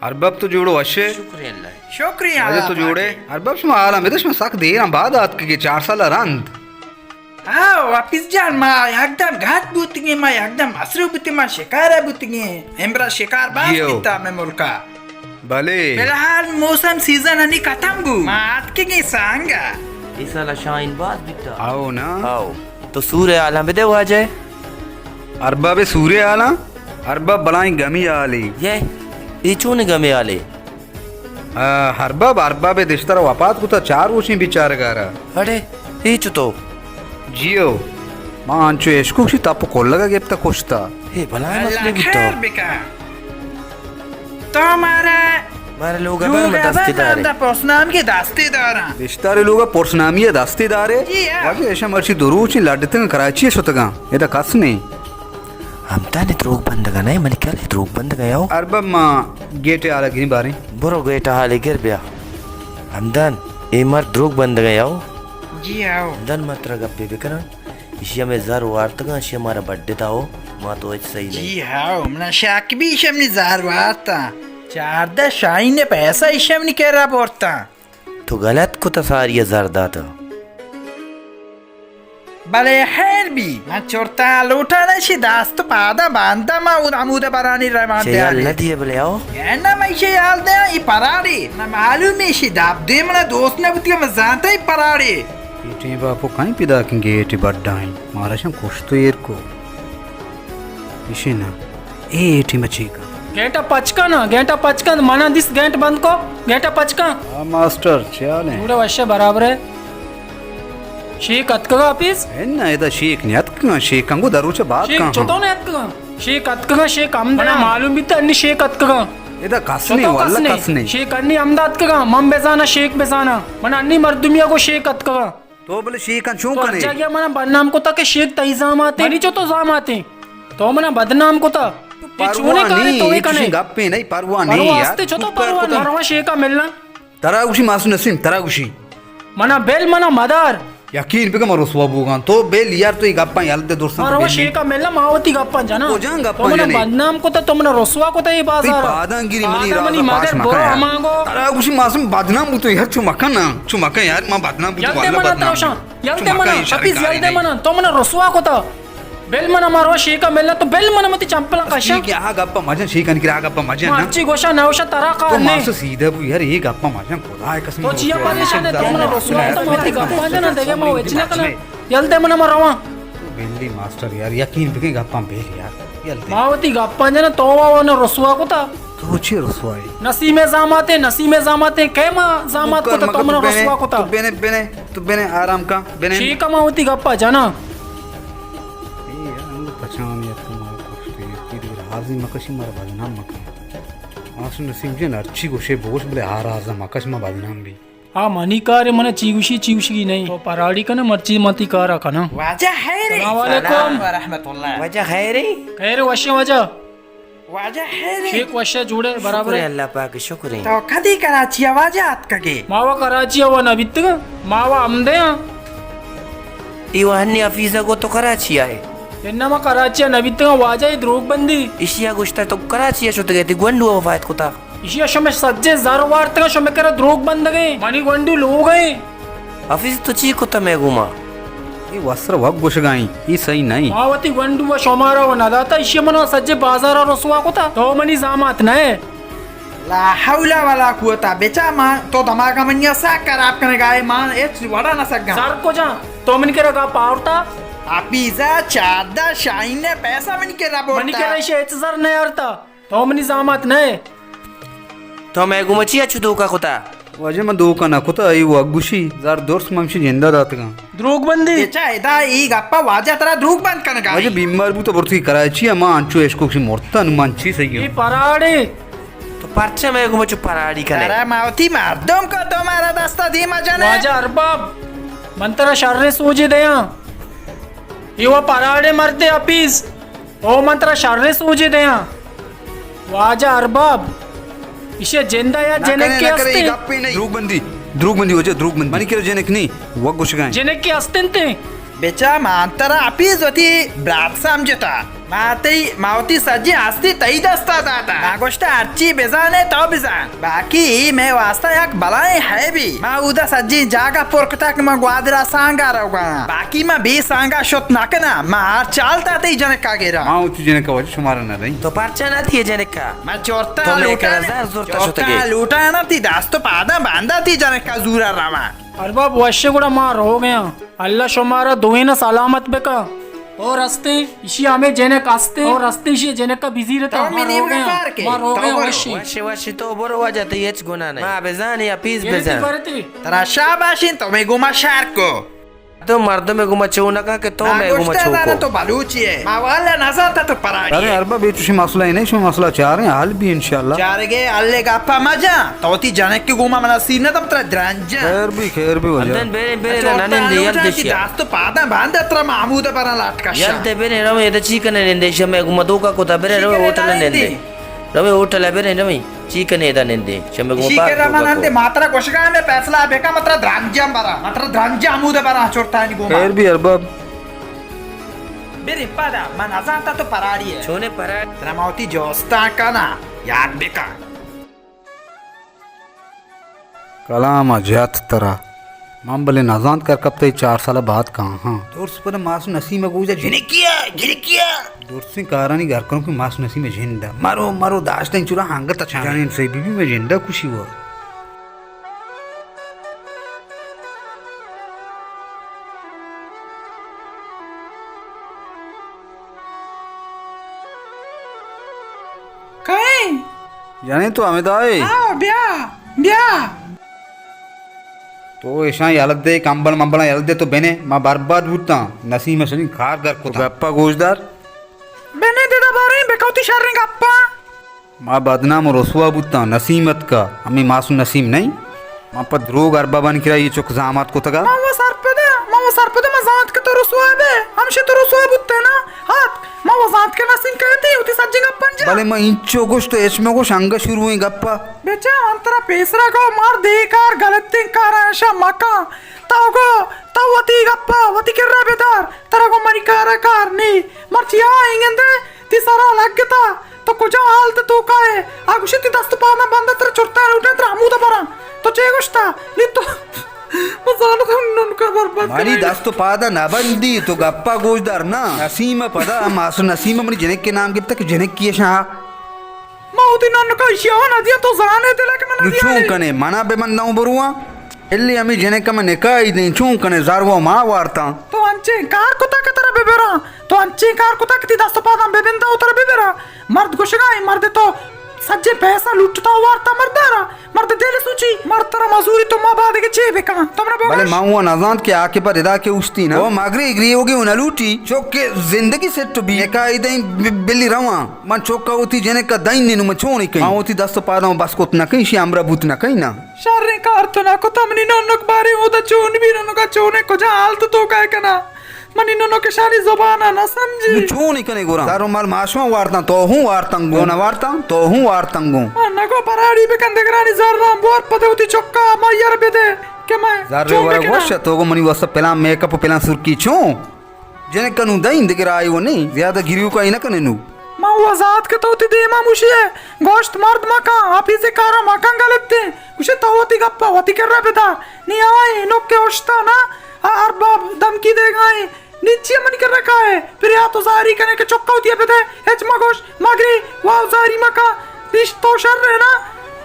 ارباب، تو جوڑ ئے؟ وش ئے؟ شکر اللہ۔ شکر اللہ۔ تو جوڑ ئے؟ ارباب، شما حالاں بدئے، شما سک دیراں بعد آتکگے، چار سال رند۔ ہاں، حافظ جان، ما یکدم گت بوتگیں، ما یکدم مصروف بوتیں، ما شکار بوتگیں۔ امبرا شکار باز بیتا مئے ملکا۔ بلے۔ فی الحال موسم سیزن انی ختم بو۔ ما آتکگیں سانگا۔ اے سالا شاہین باز بیتا۔ آؤ نا۔ آؤ۔ تو سورے حالاں بدئے واجہ۔ ارباب، سورے حالاں؟ ارباب بلائیں گمی حالے۔ یہ، اے چون گمی حالے؟ آ، ارباب، ارباب دشتر وفات کتا، چار روچیں بیچارگارا۔ اڑے، اے چتو؟ جیو، ما انچو اشکوشی تپ کلگا گپتا کشتا۔ اے بلائیں مسئلہ بیتا۔ تو مارا مارا لوگ لوگ بر دستی دارے۔ بندا پرسنامی دستی داراں۔ دشتارے لوگ پرسنامی دستی دارے۔ جی ہاں۔ واجہ ایشاں مرچی دو روچیں لڈتگاں کراچی شتگاں۔ ادا کس نیں۔ ہمدان دروگ بندگا نئے، منی خیال دروگ بندگا یاو۔ ارباب، ما گیٹ حالا گریں باریں۔ برو گیٹ حالا گر بیا۔ ہمدان، اے مرد دروگ بندگا یاو۔ جی آؤ۔ ہمدان، ما ترا گپے بکناں۔ ایشی ہمے زر وارتگاں، ایشی مارا بڈتا ہو، ما تو ہچ صحیح نہیں۔ جی ہاؤ، منا شک بی ایشی منی زر وارتا۔ چاردہ شاہین پیسہ ایشی منی کرا برتا۔ تو غلط کتا، ساری زر داتا۔ بلے خیر بی، من چرتا لوٹاں ایشی دست پادا باندا، ما اود ہمودا برانی روان دیانی۔ نہ دیے بلے آؤ۔ اے نہ، من ایشی حال دیاں، ای پراڑی۔ نہ معلوم ایشی داب دے، منا دوست نہ بوتی، من زانتا ای پراڑی۔ اے ٹیم باپو کائیں پیدا کن گیٹ بڈائیں، مارا شان کشت و ایر کو۔ ایشی نا، اے ٹیم چی کا؟ گیٹ پچ کن نا، گیٹ پچ کن، منا دیس گیٹ بند کو، گیٹ پچ کن۔ ہاں ماسٹر، چی حال ہے؟ جوڑے وشے برابر ہے۔ شیک اتکگا آفیس؟ اے نا، ادا شیک نہیں اتکگا، شیک انگو دروچ بات شیک کن۔ چتو نہیں اتکگا؟ شیک اتکگا، شیک ہم منا دیاں۔ معلوم بیتا انی شیک اتکگا۔ ادا کس نہیں، واللہ کس نہیں۔ شیک انی ہمدا اتکگا، من بزانا، شیک بزانا۔ منا انی مردمی کو شیک اتکگا۔ تو بلے شیکاں چون تو کنے؟ جاگہ منا بدنام کتا کہ شیک تئی زاماتے۔ منی چو تو زاماتے۔ تو منا بدنام کتا۔ تو پرواہ چونے کارے نہیں، تو اے کنے؟ گپے نہیں، پرواہ نہیں پرواہ یار۔ استے چو تو پرواہ نہیں۔ مروا شیکا ملنا۔ ترا گوشی ماسو نسیم، ترا گوشی۔ منا بل منا مدار۔ یقین بکن من رسوا بوگاں۔ تو بل یار، تو اے گپاں یل دے درستاں۔ مروا شیکا ملنا، ما وتی گپاں جنا۔ کجان گپاں تو منا جنے؟ بدنام کتا، تو منا رسوا کتا اے بازار۔ پاداں گری منی راز پاش مکن یار۔ ترا گوشی ماسم بدنام بوتو یار، چو مکن نا، چو مکن یار، ما بدنام بوتو، واللہ بدنام بوتو۔ یل دے منا، حفیظ یل دے منا، تو منا رسوا کتا۔ بل منا مروا شیکا ملنا، تو بل منا متی چمپلاں کشا۔ شیک آ گپا مجن، شیکانی کرا آ گپا مجن نا۔ مرچی گوشا نہ گوشا ترا کار تو نے۔ ماسو سیدھا بو یار، اے گپا مجن خدا قسم۔ تو چیا پریشان ہے؟ تو منا رسوا کتا، متی گپا جنا، دیگه ما وچ نہ کنا۔ یل دے منا، ما رواں۔ تو بلی ماسٹر یار، یقین بکن گپاں بل یار۔ یل دے۔ ما وتی گپاں جنا، تو وا نا رسوا کتا۔ تو چی رسوائی؟ نسیم زاماتے، نسیم زاماتے، کئے ما زامات کتا، تو منا رسوا کتا۔ تو بنے، بنے، تو بنے، آرام کا، بنے۔ شیکا ما وتی گپا جنا۔ اے یار، انگو پچان یار، تو مارا کشتے یار، تی دیگر حاضی مکشی، مارا بدنام مکن۔ آسو نسیم جن ہرچی گوشے بگوش، بلے ہر حاضا مکش، ما بدنام بی۔ آ منی کار، من چی گوشی، چی گوشگی نہیں۔ تو پراڑی کنا، مرچی من تی کارا کنا۔ واجہ خیر۔ سلام علیکم۔ سلام ورحمت اللہ۔ واجہ خیر۔ خیر وشے واجہ۔ واجہ خیر۔ شیک وشے جوڑے برابر۔ شکر اللہ پاک، شکر۔ تو کدی کراچی واجہ آتکگے؟ ما وا کراچی وا نہ بیتگا، ما وا ہمدے ہاں۔ ای وا ہنی حفیظ کو تو کراچی آئے؟ انما کراچی نہ بیتگا واجہ، ای دروگ بندی۔ اشیا گوشتا تو کراچی شتگے، تی گونڈو وفات کتا۔ ایشی ء شمئے سجیں زر وارتگ ء شمئے کرا دروگ بندگ ء، منی گونڈو لوگ ء۔ حفیظ تو چی کتہ مئے گوما؟ اے وسر وگ گوشگائیں، اے صحیح نہ انت۔ ما وتی گونڈو ء شمارا و نہ داتہ، ایشی ء منا سجیں بازار ء رسوا کتہ، تو منی زامات نہ ئے۔ لا حول ولا قوت، بچا ما تو دماغ منی ء سک خراب کنگا ئے، ما ہچ وڑا نہ سگاں۔ زر کجا؟ تو منی کرا گپ آورتہ؟ حفیظ ء چاردہ شاہین ء پیسہ منی کرا برتہ۔ منی کرا ایشی ء ہچ زر نہ آورتہ۔ تو منی زامات نہ ئے۔ تو مئے گوما چیا چو دھوکہ کتا؟ واجہ من دھوکہ نہ کتا، اے وگ گوشی، زر درست من شی جندا داتگاں۔ دروگ بندی۔ اچھا، ادا اے گپا واجہ ترا دروگ بند کنگا۔ واجہ بیمار بوتا برتی کراچی، اما انچو اشکوک شی مرتا، نو من چی سہی اے ہوں۔ پراڑے۔ تو پرچہ مئے گوما چو پراڑی کنے؟ ترا ما وتی مردم کو تو مارا دستا دیما جنے۔ واجہ ارباب، من ترا شریں سوجے دیاں۔ اے وا پراڑے مردے حفیظ۔ او من ترا شریں سوجے دیاں۔ واجہ ارباب، ایشی جندا یا نہ جنک کرے، کے نہ کرے، اے استے؟ گپے نہیں۔ دروگ بندی، دروگ بندی واجہ، دروگ بندی۔ منی کرا جنک نہیں، وگ گوشگائیں۔ جنک کے استنتے؟ بچا من ترا حفیظ وتی برات سمجھتا۔ ما تئی، ما وتی سجیں ہستی تئی دستا داتا۔ ما گوشتا ہرچی بزانے تو بزان۔ باقی مئے واسطہ یک بلائیں عیبی۔ ما اودا سجیں جاگہ پر کتا کہ ما گوادرا سانگا روگا۔ باقی ما بے سانگا شت نہ کنا۔ ما ہر چال تا تئی جنکا گیرا۔ ما وتی جنکا وجہ شمارا نہ دئیں۔ تو پرچا نہ دیئے جنکا؟ ما چورتا تو مئے لوٹا کرا نے۔ زر زرتا چورتا شتگے۔ لوٹا نا تئی دست و پادا باندا تئی جنکا زورا رواں۔ ارباب وش گڑا ما روگیاں۔ اللہ شمارا دوئینا سلامت بکا۔ او رستیں، ایشی ہمے جنک ہستیں۔ او رستیں، ایشی جنک کا بزیرتا۔ تو ما منی روگیاں۔ بڑا پار کے۔ ما روگیاں تو برو۔ وشی۔ وشی وشی تو برو واجہ، تئی ہچ گناہ نہیں۔ ما بزانی یا پیس یعنی بزان۔ تئی برتی۔ ترا شاباشیں، تو مئے گوما شر کو۔ تو مردم گوما چو نہ کن کہ تو ما مئے گوما گوشتہ چو دارا کو۔ تو بلوچی ہے۔ ما والا نزانتا تو پراڑی ارے ہے۔ ارباب، اے چوشیں مسئلہ ہی نہیں، شما مسئلہ چاریں، حل بھی انشاءاللہ۔ چارگے حل گپا مجا۔ تو وتی جنک کے گوما منا سیر نہ دم ترا درنجا۔ خیر بھی، خیر بھی واجہ۔ اردن بیرے، بیرے، اچھا، نہ نندے، یل دشیا۔ دست پادا باندھ ترا محمود برا لٹ کشا۔ یل تے بیرے، روے، ادا چی کنے نندے، شمے گوما دوکا کوتا بیرے، روے، ہوٹل نندے۔ روے ہوٹل ء بریں، رویں۔ چی کنے ادا نندیں؟ شمے گوں ایشی پار کرا من انتے ماترا گوشگا ہمے فیصلہ بکا، مترا درانجم برا، مترا درانجم ہمود برا چورتانی گوما۔ خیر بھی ارباب۔ بریں پدا، من نزانتا تو پراڑی ہے۔ چونے پراڑ؟ ترا ما وتی جوستان کنا، یاد بکا۔ کلام ء جت ترا۔ من بلے نزانت کر کپتئی چار سال بعد کاہاں۔ درس پر ماسو نسیم گوجا جنکیا، جنکیا۔ درسیں کارانی گھر کنوں کہ ماسو نسیم جندا۔ مرو، مرو، داشتیں چورا ہنگت چان۔ جانین سہی بی بی میں جندا کشی وا۔ کئے؟ یعنی تو ہمدا ئے؟ آؤ، بیا، بیا۔ تو ایشاں یلہ دے، کمبل ممبلاں یلہ دے، تو بنے، ما برباد بوتاں۔ نسیم شنی کار گر کتا۔ گپا گوش دار۔ بنے دے دا باریں، بکوتی شریں گپا۔ ما بدنام و رسوا بوتاں، نسیم اتکا، ہمے ماسو نسیم نہیں؟ ما پہ دروگ اربابانی کرا یہ چک زامات کتگا۔ ما و سرپدا، ما و سرپدا، ما زانت کہ تو رسوا بے، ہمشے تو رسوا بوتے نا۔ ہات، ما و زانت کہ نسیم کہتی، وتی سجی گپاں جا۔ بلے ما انچو گوشت، ہچ مہ گوش، انگا شروع ہیں گپا۔ بچا، من ترا پیسرا گو، مار دے کار، غلطیں کار ایشا مکا۔ تو گو، تو وتی گپا، وتی کرا بدار، ترا گو منی کارا کار نی۔ مرچی آ اینگندے، تی سرا لگتا۔ تو کجا حال تے توکا ئے؟ آ گوشی تی دست و پاداں بندہ ترا چرتا لوٹاں ترا ہمودا براں۔ تو چے گوشتا؟ نی تو، من زانت ہم ننکا برباد منی کنائے۔ دست و پادا نہ بندی، تو گپا گوش دار نا۔ نسیم پدا ماسو نسیم منی جنک کے نام گپتا کہ جنک کی شاہ۔ ما وتی ننکا اشیا نہ دیا، تو زانے دلا کہ من نو چون کنے، منا بے من نو برواں۔ الی ہمے جنک ء من نکاحی دیں، چون کنے زر و ما وارتاں۔ تو انچیں کار کتا کہ ترا ببراں؟ تو انچیں کار کتا کہ تی دست و پاداں ببنداں و ترا ببراں؟ مرد گوشگا ایں، مرد تو سجیں پیسہ لوٹتا و وارتا مردارا۔ مرد دل سوچی، مرد ترا مزوری تو ما بعد کہ چے بکاں؟ تو منا بلے بگوش۔ ما وہ نزانت کہ آ کہ پد ادا کہ اوشتی نا۔ او مگری گریوگی و نہ لوٹی، چوک کہ زندگی سٹ بی۔ نکاحی دیں ب-، بلی رواں۔ من چوکا وتی جنک ء دین نینو من چونی کئی؟ ما وتی دست و پاداں بس کت نہ کئی، شی امرا بوت نہ کئی نا۔ شریں کار تو نہ کتا، منی ننک باریں اودا چون بی، ننکا چونیں کجا حال تو تو کئے کنا؟ منی ننک شانی زبانا نہ سمجھی۔ نو چون کنے گورا؟ زر و مال ماشما وارتاں، تو ہوں وارتاں گوں۔ نہ وارتاں، تو ہوں وارتاں گوں۔ آ نگو پراڑی بکن دگرانی زراں بور پدے وتی چکا ما یار بدے کہ میں زر چون ورا بکناں۔ گوش تو گو منی واسطہ پلان میک اپ و پلان سرکی چون؟ جنک ء نوں دئیں دگہ راہے و نئیں، زیادہ گریوکائی نہ کن ئے نوں۔ من وزات کہ تو وتی دیما موشی ء گوشت مرد مکن، آفیسے کارا مکن گلتیں۔ گوشے تو وتی گپا وتی کرا بدار۔ نی آئیں نوک کہ اوشتا نا، آ ارباب دمکی دیگائیں۔ نی چیا منی کرا کائے؟ پریا تو زاری کنے کہ چکا وتی بدے۔ ہچ مگوش، مگری، واو زاری مکن۔ نی تو شر ئے نا،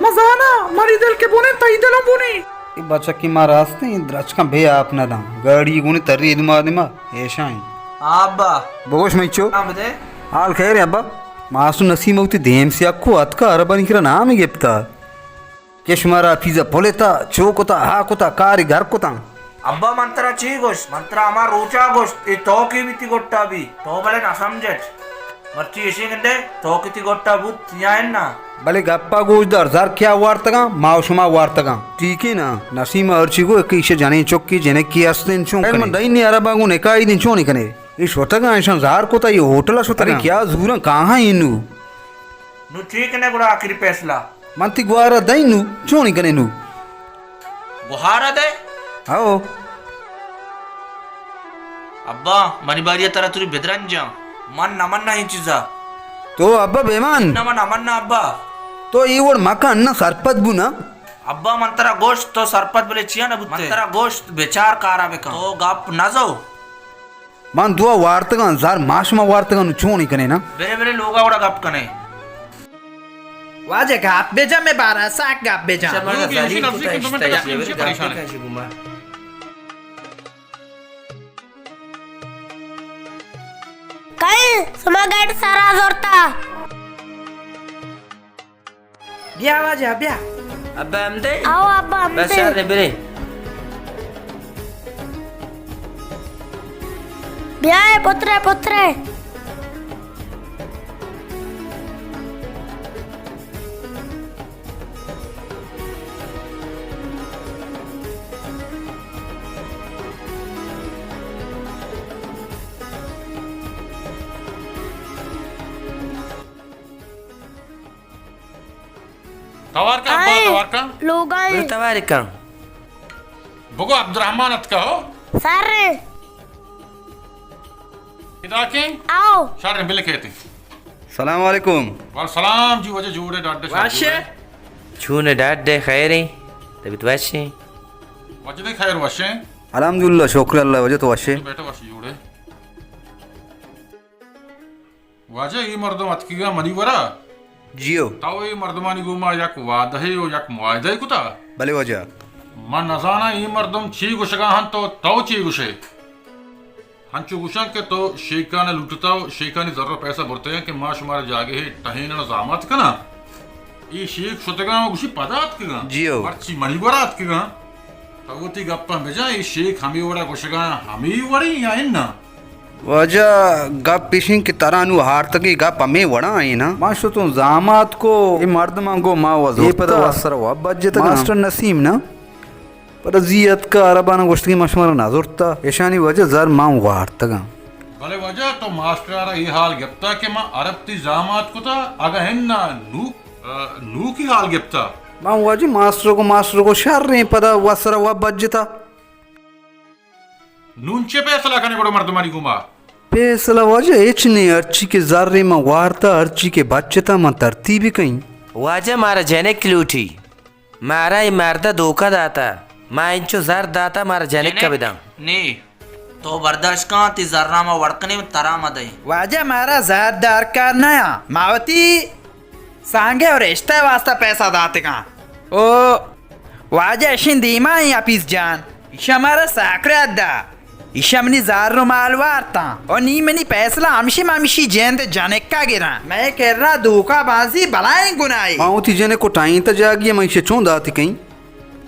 مزانا، منی دل کہ بونے، تئی دلوں بونے۔ اے بچکی ما راستیں درچکاں بے آپ نہ داں۔ گاڑی گونے تری دما دما ایشاں۔ آ ابا۔ بگوش مئیں چک۔ ہاں بدے۔ حال خیر ہے ابا؟ ماسو نسیم وتی دیم سیاکو اتکا عربانی کرا نام گپتا۔ کہ شمارا پیزا پلیتا، چو کتا، ہا کتا، کاری گھر کتا۔ ابا من ترا چی گوشت؟ من ترا ہما روچا گوشت، اے تو کی بیتی گٹا بی؟ تو بلے نہ سمجھٹ۔ مرچی ایشی گندے، تو کتی گٹا بوت، یا اناں؟ بلے گپا گوش دار، زر کیا وارتگاں؟ ما و شما وارتگاں۔ ٹھیک ہے نا؟ نسیم ہرچی گو کہ ایشی جنین چکی جنکی ہستین چون کنے؟ من دین عربا گو نکاحی دین چون کنے؟ اے شتگاں ایشاں زہر کتا، اے ہوٹلا شتگاں۔ ارے کیا زوراں کاہاں اینو؟ نو چی کنے گڑا آخری فیصلہ؟ من تی گوارا دئیں نو، چونی کنے نو؟ گوہارا دے؟ ہو۔ ابا، منی باریا ترا توری بدرنجاں۔ من نہ مناں اے چیزا۔ تو ابا بے مان۔ نہ من نہ مناں ابا۔ تو اے وڑ مکن، نہ سرپد بو نا۔ ابا من ترا گوشت تو سرپد، بلے چیا نہ بوتے؟ من ترا گوشت بچار کارا بکن۔ تو گپ نہ زو۔ من دوا وارتگاں، زر ما شما وارتگاں، نو چونی کنے نا؟ برے برے لوگا وڑا گپ کنے۔ واجہ گپ بجا، مئے بارا ساک گپ بجا۔ شما لوگ ذلیل ایشی نفسی کتا کن تو من اشتائی کسی ایشی گپ پریشان بکن۔ شما۔ کئے شما گیٹ سرا زرتا؟ بیا واجہ، بیا۔ ابا ہمدے؟ آؤ ابا ہمدے۔ بس شر برے۔ بیا اے پترے، پترے۔ توار کن، ابا، آئے، توار کن۔ لوگا اے۔ برو توار کن۔ بگو عبدالرحمن اتکا ہو۔ سر۔ ادا کے؟ آؤ۔ شر بل کہتے۔ سلام علیکم۔ وعلیکم سلام جی، واجہ جوڑے ڈاڈے شر وشے۔ جوڑے۔ چون ڈاڈے خیریں؟ طبیعت وشیں؟ واجہ دے خیر وشیں۔ الحمدللہ، شکر اللہ، واجہ تو وشے۔ بیٹا وش جوڑے۔ واجہ، اے مردم اتکگاں منی گورا؟ جیو۔ تو اے مردمانی گوما یک وعدہے و یک معاہدہے کتا؟ بلے واجہ۔ من نزاناں اے مردم چی گوشگا انت و تو چی گوشے؟ ہنچو گوشاں کہ تو شیکان لوٹتا و شیکانی زر و پیسہ برتگاں کہ ما شمارا جاگہے ٹہینن و زامات کناں۔ اے شیک شتگاں و گوشی پدا اتکگاں۔ جیو۔ مرچی منی گورا اتکگاں۔ تو وتی گپاں بجن، اے شیک ہمے وڑا گوشگا ہمے وڑیں یا اناں؟ واجہ، گپ ایشیں کہ ترا نوں ہارتگیں گپ ہمے وڑا ایں نا۔ ما شتوں زامات کو، اے مردماں گوں ما وزرتا۔ اے پدا وسر و بجتگ۔ ماسٹر نسیم نا؟ پدا زی اتکا عربانا گوشتگیں ما شمارا نزرتا۔ ایشانی واجہ زر ما وارتگاں۔ بلے واجہ، تو ماسٹرارا اے حال گپتا کہ ما عرب تی زامات کتا، اگاں اناں نوں، آ، نوں کی حال گپتا؟ ما واجہ ماسٹر کو، ماسٹر کو شریں پدا وسر و بجتا۔ نون چے پیسلہ کنے گڑا مردمانی گوما؟ پیسلہ واجہ ہچ نے، ہرچی کہ زرے من وارتا، ہرچی کہ بچتا من ترتیب کئیں۔ واجہ مارا جنک لوٹی، مارا اے مرد دھوکہ داتا، ما انچو زر داتا مارا جنک جنک؟ بداں۔ نے، تو برداشت کن، تی زراں ما وڑ کنیں ترا ما دئیں۔ واجہ مارا زر درکار نیا، ما وتی سانگے و رشتہ واسطہ پیسہ داتگاں۔ او واجہ اشیں دیما ایں حفیظ جان، ایشاں مارا ساکرات دا، ایشاں منی زر و مال وارتاں و نی منی پیسلہ ہمشی، من ہمشی جند جنکا گراں۔ مئے کرا دھوکہ بازی بلائیں گناہے۔ ما وتی جنک و ٹائیں تا جاگی، من ایشی چون داتی کئیں؟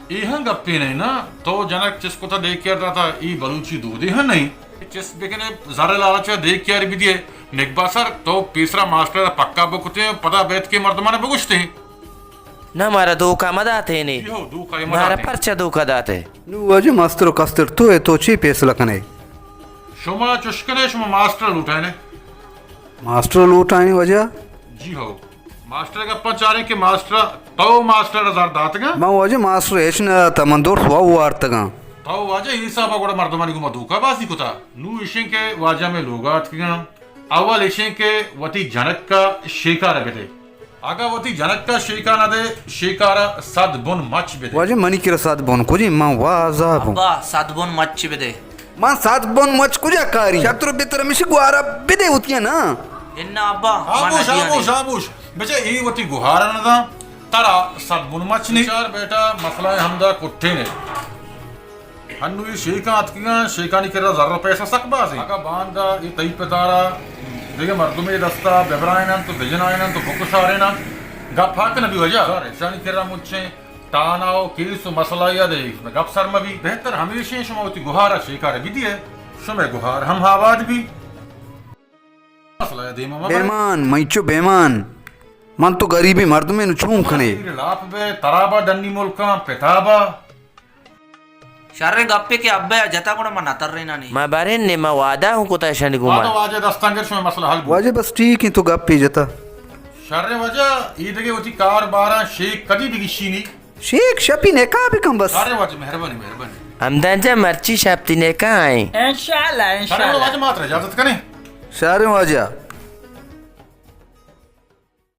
اے ہم گپے نہ نا، تو جنک چست کتا ڈیک کیئر داتا، اے بلوچی دودے ہم نہ ایں۔ چست بکنے زر لالچ ڈیک کیئر بدیے، نگبا سر تو پیسرا ماسٹر پکا بکتے، پدا بیت کے مردمان بگوشتے۔ نہ مارا دھوکہ مہ داتے نے۔ جی ہو، دھوکہ مہ مارا داتے۔ پرچہ دھوکہ داتے؟ نو واجہ مستر و کستر تو ئے، تو چی پیسلہ کنے؟ شما چش کنے، شما ماسٹر لوٹائنے۔ ماسٹر لوٹائنے واجہ؟ جی ہو۔ ماسٹر گپاں چاریں کہ ماسٹر، تو ماسٹر زر داتگاں؟ من واجہ ماسٹر ہچ نہ داتا، من درست واب وارتگاں۔ تو واجہ اے حسابا گڑا مردمانی گوما دھوکہ بازی کتا۔ نو ایشیں کہ واجہ مئے لوگا اتکگاں، اول ایشیں کہ وتی جنکا شیکارا بدے۔ اگاں وتی جنکا شیکا نہ دے، شیکارا صد بن مچ بدے۔ واجہ منی کرا صد بن کجیں، من وا عذاب اوں۔ ابا، صد بن مچ بدے۔ من صد بن مچ کجا کاری؟ شتر و بتر ہمیشی گوارا بدے وتیاں نا۔ انا ابا، من خاموش، نہ دیاں خاموش، نے۔ خاموش۔ بچہ، اے وتی گوہارا نہ داں، ترا صد بن مچ نی۔ بچار بیٹا، مسئلہ ہمدا کٹے نے۔ ہنو اے شیکاں اتکگاں، شیکانی کرا زر و پیسہ سک بازیں۔ اگاں باندا اے تئی پتارا دگہ مردمے دستا ببرائیننت و بجنائیننت و بکشاریننت، گپ حق نہ بی واجہ۔ زر اشانی کرا مچیں، تانا و کیس و مسئلہ یا دے گپ سر مہ بی۔ بہتر ہمیشیں شما وتی گہارا شیکارا بدیے، شمئے گہار ہم آباد بی۔ مسئلہ یا دیما مہ بے۔ بے مان، من چو بے مان۔ من تو غریبیں مردمے، نو چون کنے؟ لاپ بے، ترابا ڈنی ملکاں، پتابا۔ شریں گپے کہ ابا جتا گڑا من نہ تریناں نی۔ ما بارین نے، ما وعدہ ہوں کتا اشانی گوما۔ واجہ دستاں گر، شمئے مسئلہ حل بو۔ واجہ بس ٹھیک ایں، تو گپے جتا۔ شریں واجہ، اے دگہ وتی کار باراں شیک کدی بگشی نی۔ شیک شپی نکاح بکن بس۔ شریں واجہ، مہربانی، مہربانی۔ ہمدان جان، مرچی شپ تی نکاح ایں۔ انشاءاللہ، شریں انشاءاللہ۔ واجہ، ما ترا اجازت کنیں۔ شاریں واجہ،